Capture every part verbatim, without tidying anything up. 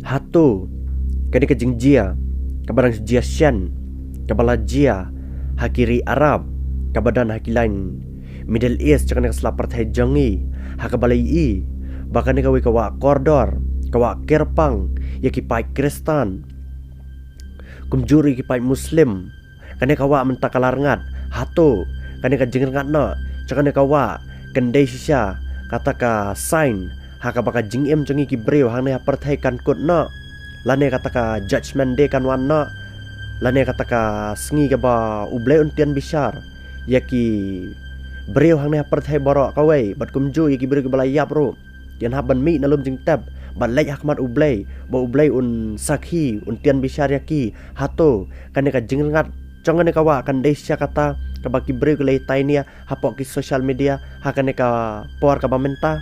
Hato kane ka jingjia kaba dang jia shen, kaba la jia ha ki ri Arab, kaba don ha ki lain Middle East, jong kane ka sla pyrthei jong ngi, ha kaba la ïohi ba kane kawei ka wah kordor, ka wah kyrpang ïa ki paid Khristan, kumjuh ruh ïa ki paid Muslim. Kane ka wah mynta ka la rngat. Hato kane ka jingrngat noh jong kane ka wah kan dei shisha kata ka sign ha kaba ka jingim jong ngi ki briew hangne ha pyrthei kan kut noh, lane kata ka judgment day kan wan noh, lane kata ka sngi kaba U Blei un tian bishar ïa ki briew hangne ha pyrthei baroh kawei, bad kumjuh ïa ki briew kiba la ïap ruh, kin hap ban mih na lum jingtep bad leit ha khmat U Blei, ba U Blei un sakhi, un tian bishar ïa ki. Hato kane ka jingrngat jong kane ka wah kan dei shisha kata kaba ki briew ki la ïatai nia hapoh ki social media ha kane ka por kaba mynta?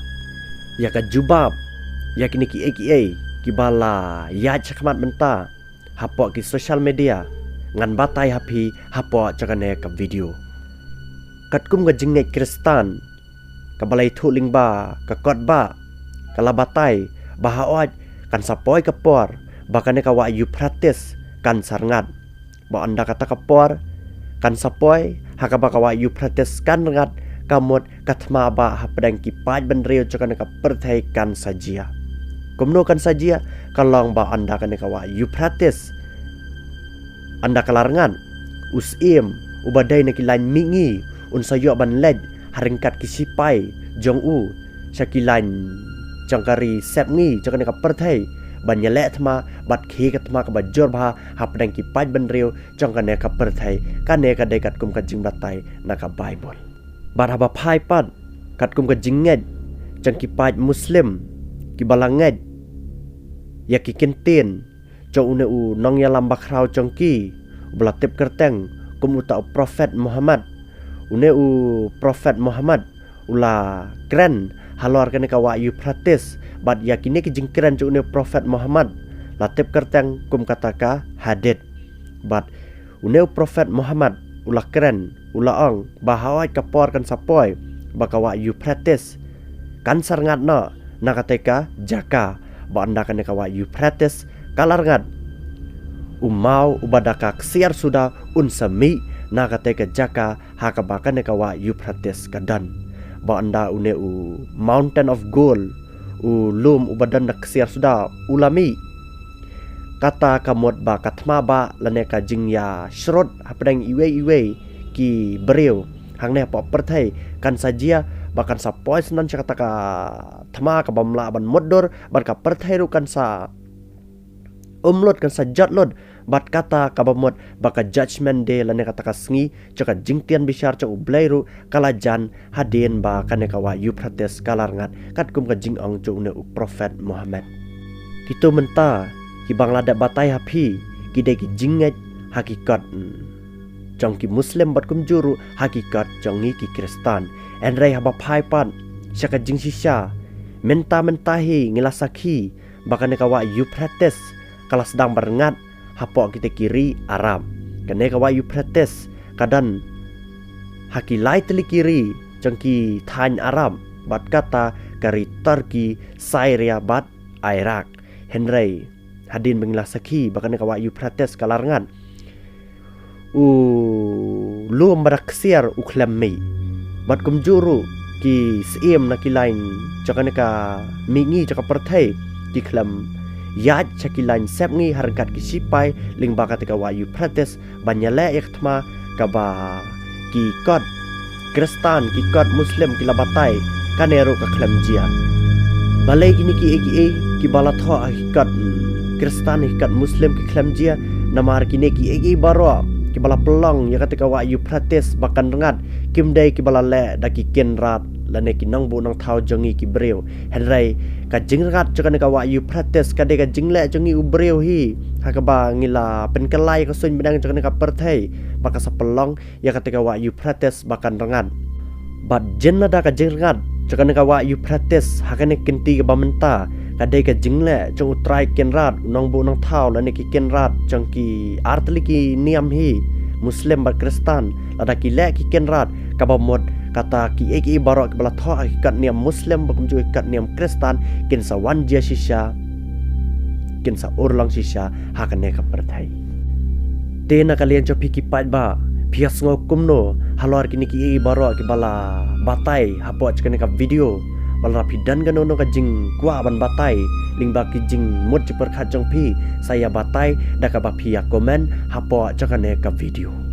Ïa ka jubab ïa kine kiei kiei kiba la ïaid shakhmat mynta hapoh ki social media, ngan batai ha phi hapoh jong kane ka video. Katkum ka jingngeit Khristan kaba la ïathuh lyngba ka kot bah, ka la batai ba hooid kan sa poi ka por ba kane ka wah Euphrates kan sa rngat. Ba ynda kata ka por kan sa poi ha kaba ka wah Euphrates kan rngat, ka mut ka thma bah hapdeng ki paidbynriew jong kane ka pyrthei kan sa jia. Kumno kan sa jia? Ka long ba ynda kane ka wah Euphrates, ynda ka la rngat, u syiem uba dei na ki lain mihngi un sa ïoh ban leit ha ryngkat ki sipai jong u sha ki lain jong ka ri sepngi jong kane ka pyrthei, ban ïaleh thma bad khie ka thma kaba jur bha hapdeng ki paidbynriew jong kane ka pyrthei. Kane ka dei katkum ka jingbatai na ka Baibl. Bad haba phai pat katkum ka jingngeit jong ki paid Muslim kiba la ngeit ïa ki kyntien jong une u nongïalam bakhraw jong ki, uba la tip kyrteng kum uta u Prophet Muhammad. Une u Prophet Muhammad u la kren halor kane ka wah Euphrates, bad ïa kine ki jingkren jong une u Prophet Muhammad la tip kyrteng kum kata ka hadith. Bad une u Prophet Muhammad u la kren, u la ong ba hooid ka por kan sa poi ba ka wah Euphrates kan sa rngat noh na katei ka jaka. Ba ynda kane ka wah Euphrates ka la rngat, u maw uba da ka ksiar suda un sa mih na katei ka jaka ha kaba kane ka wah Euphrates ka don. Ba ynda une u Mountain of Gold, u lum uba don da ksiar suda, u la mih, kata ka mut ba ka thma bah lane ka jingïashrut hapdeng iwei iwei ki briew hangne hapoh pyrthei kan sa jia, ba kan sa poi syndon sha kata ka thma kaba ym lah ban mutdur, bad ka pyrthei ruh kan sa um lut, kan sa jot lut. Bad kata kaba mut ba ka Judgment Day lane kata ka sngi jong ka jingtian bishar jong U Blei ruh ka la jan hadien ba kane ka wah Euphrates ka la rngat, katkum ka jingong jong une u Prophet Muhammad. Kito mynta kiba nga la dep batai ha phi ki dei ki jingngeit ha ki kot jong ki Muslim bad kumjuh ruh ha ki kot jong ngi ki Khristan. Hynrei haba phai pat sha ka jingshisha, mynta mynta hi ngi la sakhi ba kane ka wah Euphrates ka la sdang ban rngat hapoh kita ki ri Arab. Kane ka wah Euphrates ka don ha ki lai tylli ki ri jong ki thaiñ Arab, bad kata ka ri Turkey, Syria bad Iraq. Hynrei hadien ba ngi la sakhi ba kane ka wah Euphrates ka la rngat, u lum ba da ksiar u khlem mih. Bad kumjuh ruh ki syiem na ki lain jong kane ka mihngi jong ka pyrthei ki khlem ïaid sha ki lain sepngi ha ryngkat ki sipai lyngba kata ka wah Euphrates ban ïaleh ïa ka thma kaba ki kot Khristan, ki kot Muslim ki la batai, kane ruh ka khlem jia. Balei kine kiei kiei kiba la thoh ha ki kot Khristan, ha ki kot Muslim ki khlem jia? Namar kine kiei kiei baroh kiba la pynlong ïa kata ka wah Euphrates ba kan rngat kim dei kiba la leh da ki kynrad lane ki nongbuh nongthaw jong ngi ki briew. Hynrei ka jingrngat jong kane ka wah Euphrates ka dei ka jingleh jong ngi u briew hi, ha kaba ngi la pynkylla ïa ka suiñ bneng jong kane ka pyrthei ba ka sa pynlong ïa kata ka wah Euphrates ba kan rngat. Bad jin lada ka jingrngat jong kane ka wah Euphrates ha kane ka kynti kaba mynta ka dei ka jingleh jong u trai kynrad, u nongbuh nongthaw lane ki kynrad jong ki artylli ki niam hi, Muslim bad Khristan, lada ki leh ki kynrad, kaba mut kata kiei kiei baroh kiba la thoh ha ki kot niam Muslim bad kumjuh ki kot niam Khristan kin sa wan jia shisha. kin sa urlong shisha ha kane ka pyrthei. Te na ka liang jong phi ki paidbah, phi ïa sngew kumno halor kine kiei baroh kiba la batai hapoh jong kane ka video? Ba lada phi don kano kano ka jingkwah ban batai lyngba ki jingmut jingpyrkhat jong phi, sa ïa batai da kaba phi ïa comment hapoh jong kane ka video.